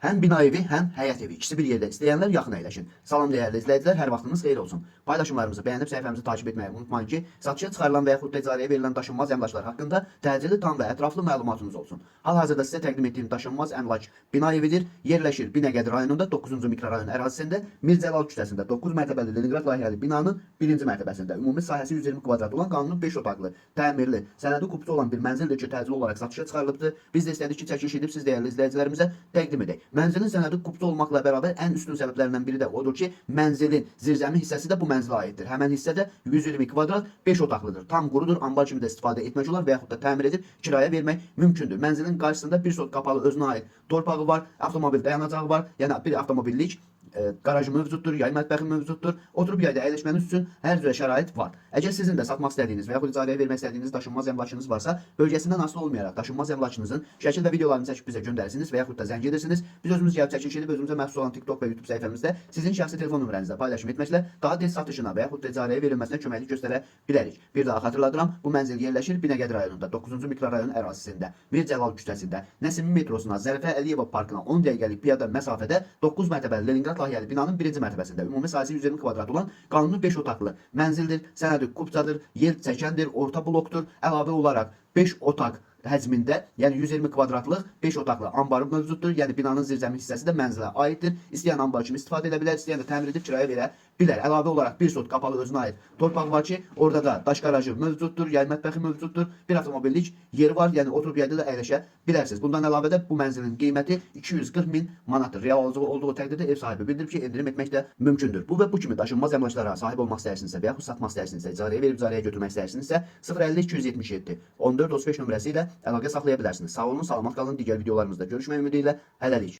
Həm bina evi, həm həyət evi. İkisi bir yerdə. İstəyənlər yaxın əyləşin. Salam dəyərli izləyicilər, hər vaxtınız xeyir olsun. Paylaşımlarımızı bəyənib səhifəmizi takip etməyi unutmayın ki, satışa çıxarılan və yaxud da icarəyə verilən daşınmaz əmlaklar haqqında təcili, tam və ətraflı məlumatınız olsun. Hal-hazırda sizə təqdim etdiyim daşınmaz əmlak bina evidir. Yerləşir Binəqədi rayonunda 9-cu mikrorayon ərazisində Mirzəlal küçəsində 9 mərtəbəli Leningrad layihəli binanın 1-ci mərtəbəsində ümumi sahəsi 120 kvadrat olan qanuni 5 otaqlı, təmirli, sənədi kupçu olan bir mənzildir ki, təcili olaraq satışa çıxarılıbdır. Biz də istədik ki, çəkiliş edib siz dəyərli izləyicilərimizə təqdim edək. Mənzilin sənədi kupçu olmaqla bərabər ən üstün səbəblərindən biri də odur ki, mənzilin zirzəmi hissəsi də bu mənzilə aiddir. Həmən hissə də 120 kvadrat 5 otaqlıdır. Tam qurudur, anbar kimi də istifadə etmək olar və yaxud da təmir edib kirayə vermək mümkündür. Mənzilin qarşısında bir sot qapalı özünə aid torpağı var, avtomobil dayanacağı var. Yəni bir avtomobillik qarajı mövcuddur, yay mətbəxi mövcuddur. Oturub yayda əyləşməniz üçün hər cürə şərait var. Əgər sizin də satmaq istədiyiniz və yaxud icarəyə vermək istədiyiniz daşınmaz əmlakınız varsa, bölgəsindən asılı olmayaraq daşınmaz əmlakınızın şəkil və videolarını çəkib bizə göndərirsiniz və yaxud da zəng edirsiniz. Biz özümüz gəlib çəkiliş edib özümüzə məxsus olan TikTok və YouTube səhifəmizdə sizin şəxsi telefon nömrənizlə paylaşım etməklə daha tez satışına və yaxud da icarəyə verilməsinə köməklik göstərə bilərik. Bir daha xatırladıram, bu mənzil yerləşir Binəqədi rayonunda, 9-cu mikrorayon ərazisində, Mir Cəlal küçəsində, Nəsimi metrosuna, Zərifə Əliyeva parkına 10 dəqiqəlik piyada məsafədə 9 mərtəbəli Leningrad layihəli binanın 1-ci mərtəbəsində ümumi sahəsi 120 kvadrat olan qanuni 5 otaqlı mənzildir. Sənədi kupçadır, yel çəkəndir, orta blokdur. Əlavə olaraq 5 otaq həcmində, yəni 120 kvadratlıq 5 otaqlı anbarı mövcuddur. Yəni binanın zirzəmi hissəsi də mənzilə aiddir. İstəyən anbar kimi istifadə edə bilər, istəyən də təmir edib kirayə verə bilər. Əlavə olaraq bir sot qapalı özünə aid torpaq var ki, orada da daş qarajı mövcuddur, yay mətbəxi mövcuddur, bir avtomobillik yeri var, yəni oturub yerdə də əyləşə bilərsiniz. Bundan əlavə də bu mənzilin qiyməti 240 min manatdır. Real alıcı olduğu təqdirdə ev sahibi bildirib ki, endirim etmək də mümkündür. Bu və bu kimi daşınmaz əmlaklara sahib olmaq istəyirsinizsə və yaxud satmaq istəyirsinizsə, icarəyə verib icarəyə götürmək istəyirsinizsə 050 277 14 35 nömrəsi ilə əlaqə saxlaya bilərsiniz. Sağ olun, salamat qalın. Digər videolarımızda görüşmək ümidi ilə hələlik.